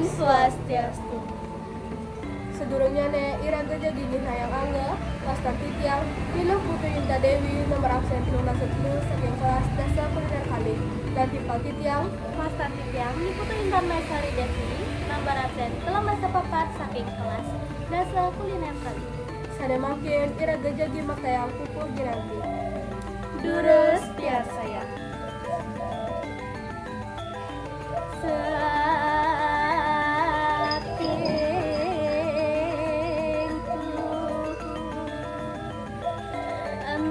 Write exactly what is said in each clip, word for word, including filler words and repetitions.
Swastiastu. Sadurungnyané iraga jagi nyihnayang angga, wastan titiang, Miluh Putu Yunita Dewi, nomor absén telung dasa telu saking kelas dasar kulinér kalih. Lan timpal titiang, wastan titiang, Ni Putu Intan Maisari Devi, nomor absén telung dasa papat saking kelas dasar kulinér kalih. Sané mangkin iraga jagi maktayang pupuh giranti. Durus piarsayang. Saking pupuh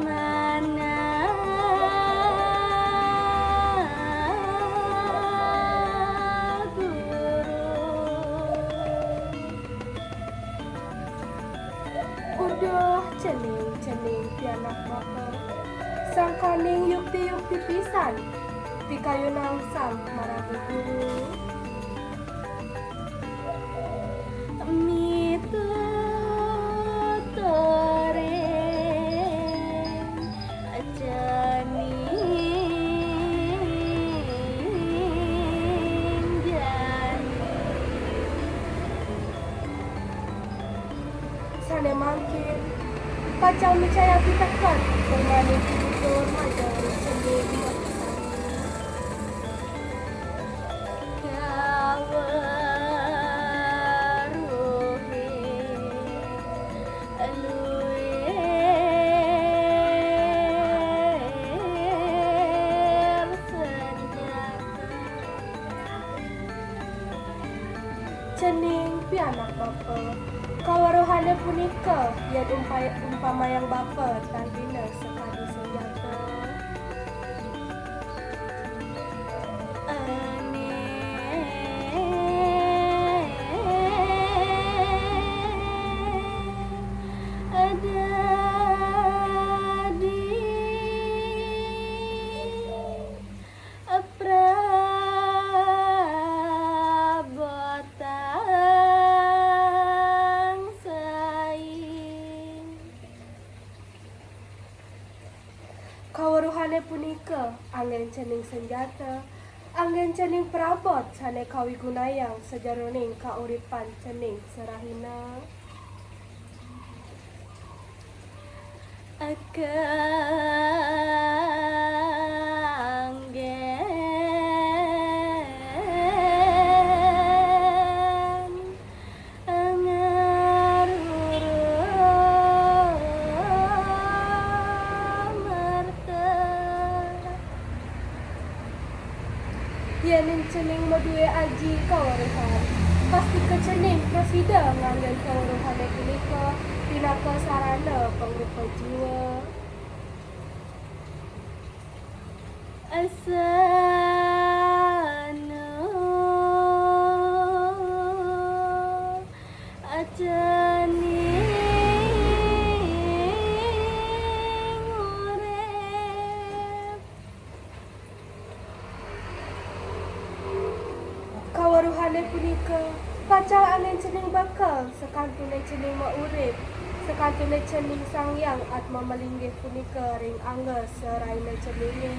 manah guru. Uduh cening-cening pianak bapa, sangkaning yukti-yukti pisan pikayunang sang maraga guru. Mituturing cening jani. Sané mangkin, pacang micayang piteket, pemaning tutur majeng cening makasami. Kaweruhé luir senjata. Cening pianak bapa, kaweruhané punika yén umpa-, umpamayang bapa tan bina sakadi senjata. Ané dadi prabotang sai. Kaweruhané punika anggén cening senjata, anggén cening prabot sané kawigunayang sajeroning kauripan cening sarahina. Kanggén ngaruru merta. Yéning cening madué aji kaweruhan, pastika cening prasida nganggén kaweruhané punika pinaka sarana pangrupa jiwa. Asana cening urip. Kaweruhané punika pacang anggén cening bekel sakantuné cening maurip, sakantuné cening Sang Hyang Atma malinggih punika ring angga sarahina ceningé.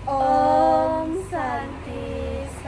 Om